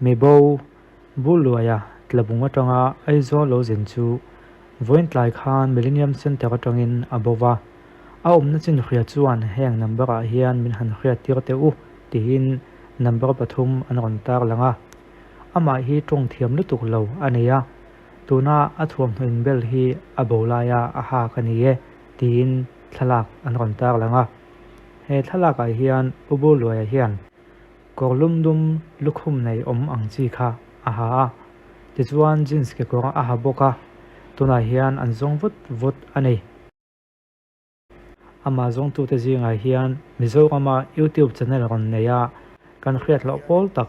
Mibo, Bulluaia tlabung atanga Aizawl lo zin chu vawiin tlai khan Millennium Centre atangin a bo va. A awmna chin hria chuan heng number ah hian min han hriat tir teh u tiin number pathum an rawn tar lang a. Amah hi tawng thiam lutuk lo a nei a, tuna a thuamhnaw inbel hi a bo laia a hak a ni e tiin thlalak an rawn tar lang a. He thlalakah hian U Bulluaia hian Kawr lum dum lukhum nei awm ang chi kha a ha a, tichuan jeans kekawr a ha bawk a, tunah hian an zawng vut vut a ni. Amah zawngtute zingah hian Mizorama YouTube channel rawn nei a, kan hriat loh pawl tak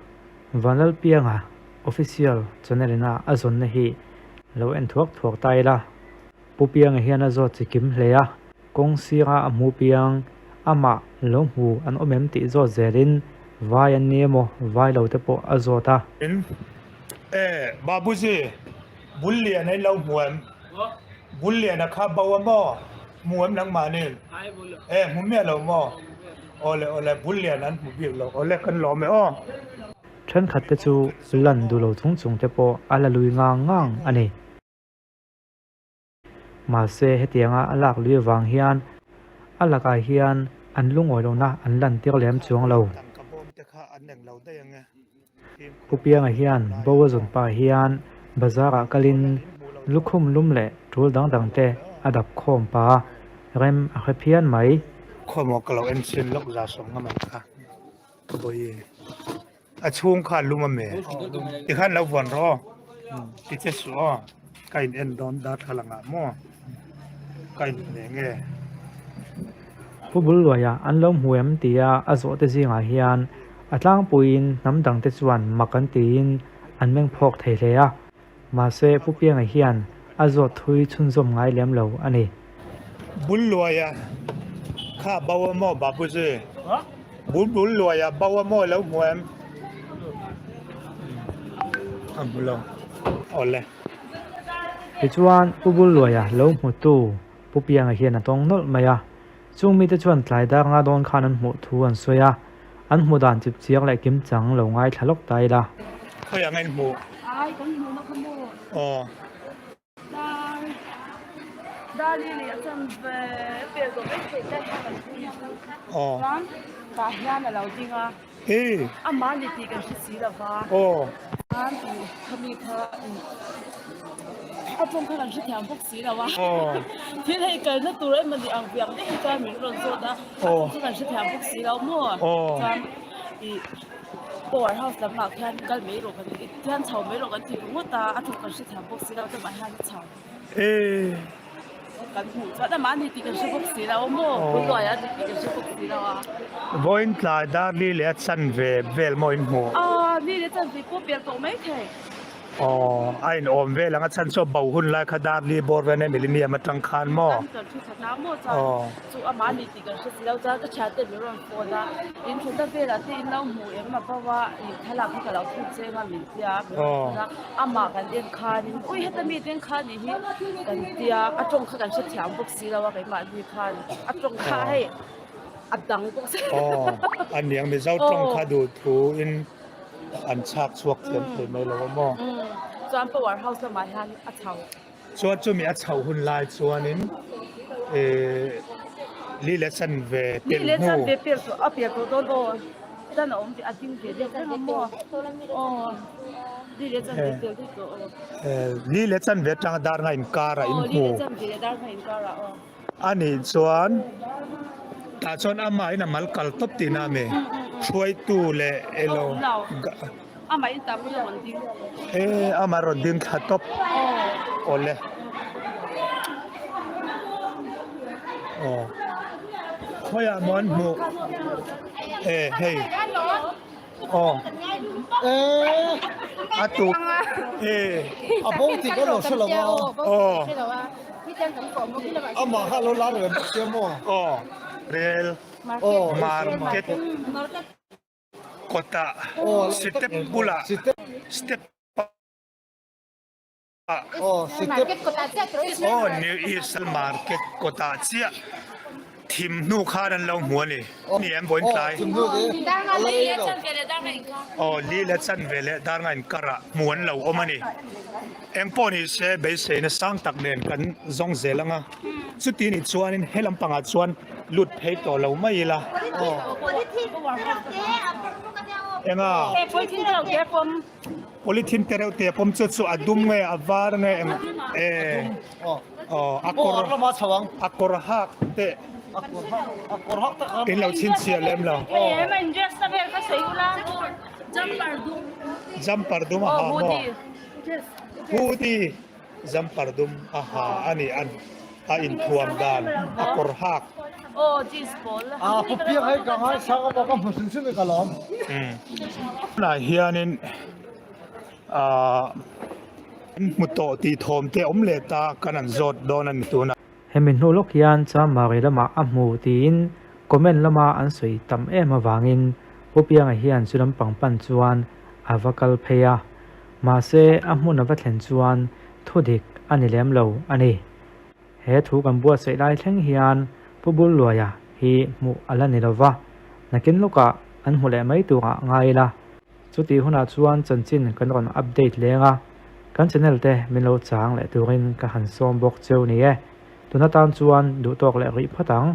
Vanlalpianga Official channel ina a zawnna hi lo en thuak thuak ta ila. Pu Pianga hian a zawt chi kim hle a, kawng sira a hmu piang, amah lo hmu an awm em tih zawt zelin vai an ni emaw vai lo te pawh a zawt a. In e Babuji, bul lian a in lo hmu em? Bul lian a kha bo a maw? Hmu em nangmahni? E hmu miah lo maw? Awle awle bul lian an hmu bik lo, awle kan lawm e aw. Thenkhat te chu lan duh lo chung chung te pawh a la lui ngang ngang a ni. Mahse hetianga a lak lui avang hian a lakah hian an lungawi lohna an lantir lem chuang lo. Pu Pianga hian bo a zawn pah hian bazar ah kalin lukhum lum leh tul dang dang te a dap khawm pah a, rem a hre phian mai. Khawmaw ka lo en chhin lawk za sawm nga mai kha ka bawi. A chhung kha lum a me. Tikhan lo vuan rawh aw. Ti che suh aw. Ka in en dawn darthlalang ah maw. Ka in hne nge. Pu Bulluaia an lo hmu em tia a zawh te zingah hian a tlangpuiin hnam dangte chuan mak an tiin an meng phawk thei hle a. Mahse, Pu Pianga hian a zawt thui chhunzawm ngai lem lo a ni. Bulluaia kha bo a maw Babuji? Bul Bulluaia bo a maw lo hmu em? A hmu lo. Awle. Tichuan, Pu Bulluaia lo hmutu Pu Pianga hian a tawng nawlh mai a. Chung mite chuan tlai dar nga dawn khan an hmuh thu an sawi a, an hmuh dan chip chiang leh kim chang lo ngaithla lawk ta ila. Khawi ang in hmuh? Ai, kan hmuh na kha maw? Aw. Dar, dar li leh a chan ve pel tawh mai theih lai hian kan hmu ni chu. Aw. Chuan tah hian a lo ding a. Hi. Amah ni tih kan hre si lo va. Aw. Chuan tih khami kha a tawng kha kan hre thiam bawk si lo a. Aw. Thil hei kalna tur emaw ni ang viang daih hi chuan min rawn zawt a. A tawng kha kan hre thiam bawk si lo maw. Aw. Chuan ih power house lamah khian kal mai rawh kan khian chho mai rawh kan ti ringawt a, a tawng kan hre thiam bawk si lo chuvah hian a chho. Ee. Kan hmuh chuan amah ni tih kan hre bawk si lo maw? Hmuhluai a ni tih kan hre bawk si lo a. Vawiin tlai dar li leh a chanve vel maw in hmuh? Aw, li leh chanve pawh pel tawh mai thei. Aw, a in awm vel ang a chhan chu bo hun lai kha dar li bawr vel nen millennium atang khan maw? Kan kan thu that a maw chuan chu amah ni tih kan hre si lo chuan ka thian te min rawn phone a, in thutna velah te in lo hmu em a bo a, in thlalak kha ka lo thut che anga min tia min rawn phone a. Amah kan en khanin ui heta mi te kha nih hi kan tia a tawng kha kan hrethiam bawk si lo a keimahni khan a tawng kha hei a dang bawk si Aw a niang Mizo tawng kha duh thu in an chhak chhuak thiam thei mai lo a maw? Chuan power house lamah hian a chho. Chuan chumi a chhoh hun lai chuanin eh li leh chanve pelh hnu. Li leh chanve pelh tawh a pelh tawh dawn aw dan a awm ve a ding ve deuh reng a maw aw li leh chanve pelh daih tawh aw. Eh li leh chanve atanga dar nga inkar ah in hmu. Aw li leh chanve leh dar nga inkar ah aw. A nih chuan tah chuan amahin a mal kal tawp tihna a mi hruaitu leh elo. Amah in tah pawh a rawn ding. E amah rawn ding thla tawp. Awle. Aw. Khawiah maw an hmuh? E hei. Aw. E. A tu. E. A bo tih kan lo hre lo a. Aw. Amah kha lo lar ve bawk sia maw? Aw. Rel. Aw. Market. Kawtah step bulah step ah aw New East Market kawtah chiah. Thim hnu khan an lo hmu a ni. Ni em vawiin tlai? Aw, li leh chan ve leh dar nga inkarah hmu an lo awm a ni. Eng pawh ni se beiseina sang tak nen kan zawng zel ang a. Chuti nih chuanin he lampangah chuan lut phei tawh lo mai ila. Enga? Polythene te reuh te a pawm chu chu a dum nge a var nge eng e aw a kawr a kawr hak te in lo chhinchhiah lem lo jumper dum a ha maw hoodie jumper dum a ha a ni an a inthuam dan a kawr hak Tunah hianin ahh an hmu tawh tih thawm te awm leh ta kan han zawt dawn a ni tunah. Hemi hnu lawk hian Chamari lamah a hmu tiin comment lama an sawi tam em avangin Pu Pianga hian chu lampang pan chuan a va kal phei a. Mahse a hmun a va thlen chuan thudik a ni lem lo a ni. He thu kan buatsaih lai thleng hian Pu Bulluaia hi hmuh a la ni lo va, nakin lawkah an hmu leh mai turah ngai ila. Chutih hunah chuan chanchin kan rawn update leng a, kan channel te min lo chang leh turin ka han sawm bawk cheu ni e. Tun atan chuan duhtawk leh rih phawt ang.